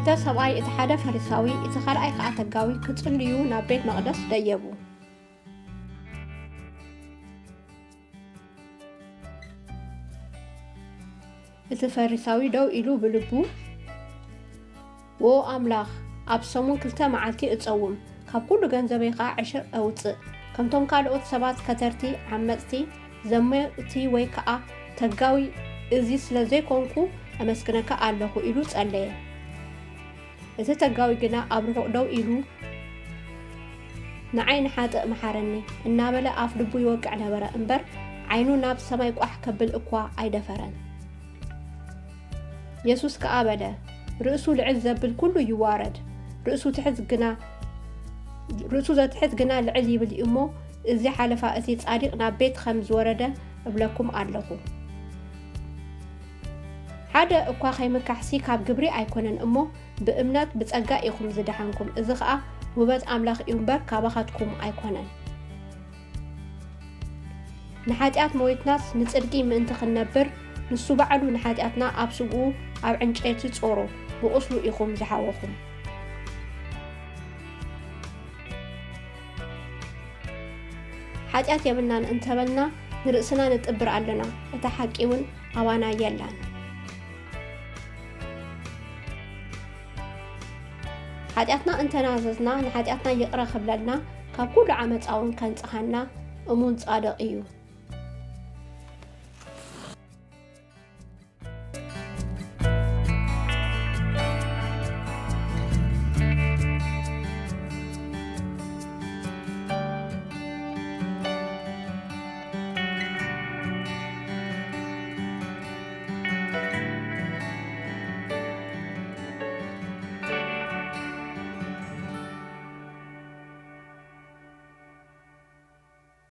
እተ ሰብኣይ እቲ ሓደ ፈሪሳዊ፣ እቲ ካልኣይ ከኣ ተጋዊ ክጽልዩ ናብ ቤት መቕደስ ደየቡ። እቲ ፈሪሳዊ ደው ኢሉ ብልቡ፣ "ዎ ኣምላኽ፣ ኣብ ሰሙን ክልተ መዓልቲ እጸውም፣ ካብ ኩሉ ገንዘበይ ኸኣ ዕሽር እውጽእ፣ ከምቶም ካልኦት ሰባት ከተርቲ፣ ዓመጽቲ፣ ዘመርቲ ወይ ከኣ ተጋዊ እዚ ስለ ዘይኮንኩ፣ ኣመስግነካ ኣለኹ" ኢሉ ጸለየ። እቲ ተጋዊ ግና ኣብ ርሑቕ ደው ኢሉ፣ "ንዓይ ንሓጥእ መሓረኒ" እናበለ ኣፍ ልቡ ይወቅዕ ነበረ እምበር፣ ዓይኑ ናብ ሰማይ ቋሕ ከብል እኳ ኣይደፈረን። የሱስ ከኣ በለ፣ "ርእሱ ልዕል ዘብል ኩሉ ይዋረድ፣ ርእሱ ትሕት ግና፣ ርእሱ ዘትሕት ግና ልዕል ይብል እዩ እሞ፣ እዚ ሓለፋ እቲ ጻዲቕ ናብ ቤት ከም ዝወረደ እብለኩም ኣለኹ። ሓደ እኳ ከይምካሕሲ ካብ ግብሪ ኣይኮነን እሞ፣ ብእምነት ብጸጋ ኢኹም ዝደሓንኩም። እዚ ኸኣ ውበት ኣምላኽ እዩ እምበር፣ ካባኻትኩም ኣይኮነን። ንሓጢኣት ሞይትናስ ንጽድቂ ምእንቲ ክንነብር፣ ንሱ ባዕሉ ንሓጢኣትና ኣብ ስግኡ ኣብ ዕንጨይቲ ጾሮ፣ ብቑስሉ ኢኹም ዝሓወኹም። ሓጢኣት የብልናን እንተበልና፣ ንርእስና ንጥብር ኣለና፣ እታ ሓቂ እውን ኣባና የላን። ሓጢኣትና እንተናዘዝና፣ ንሓጢኣትና ይቕረ ክብለልና፣ ካብ ኩሉ ዓመጻ እውን ከንጽሃና እሙን ጻድቕ እዩ።